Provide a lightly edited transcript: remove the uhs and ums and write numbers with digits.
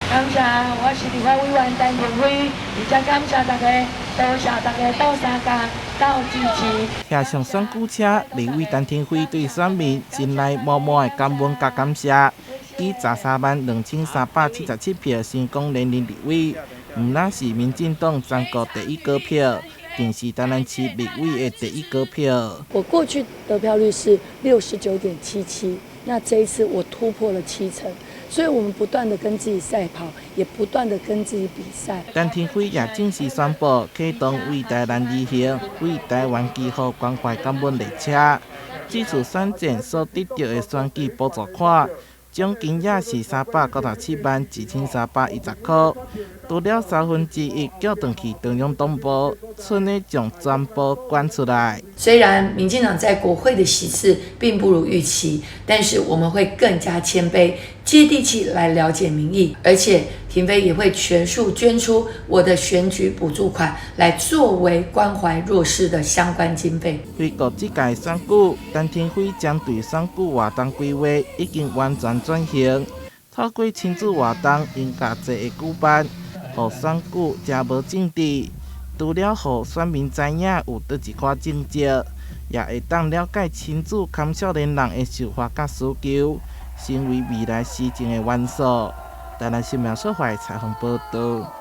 感謝，我是立法委員陳亭妃，而且感謝大家，多謝大家鬥相共、鬥支持。騎上選舉車，立委陳亭妃對選民心內滿滿的感恩佮感謝，以13萬2377票成功連任立委，毋但是民進黨全國第一高票，更是台南市立委的第一高票。我過去得票率是69.77，那這一次我突破了7成。所以我們不斷的跟自己賽跑，也不斷的跟自己比賽。陳亭妃也正式宣布啟動為台南而行，為台灣祈福關懷感恩列車。這次選戰所得著的選舉補助款，總金額是397萬1310塊，除了1/3寄轉去中央黨部，賰的將全部捐出來。雖然民進黨在國會的席次並不如預期，但是我們會更加謙卑、接地氣來了解民意，而且亭妃也會全數捐出我的選舉補助款，來作為關懷弱勢的相關經費。回顧這屆選舉，陳亭妃針對選舉活動規劃已經完全轉型，透過親子活動、音樂節的舉辦，予選舉誠無政治。除了予選民知影有佗一款政績，也會當了解親子堪少年人的想法佮需求，成為未來施政的元素。台南新聞所採訪報導。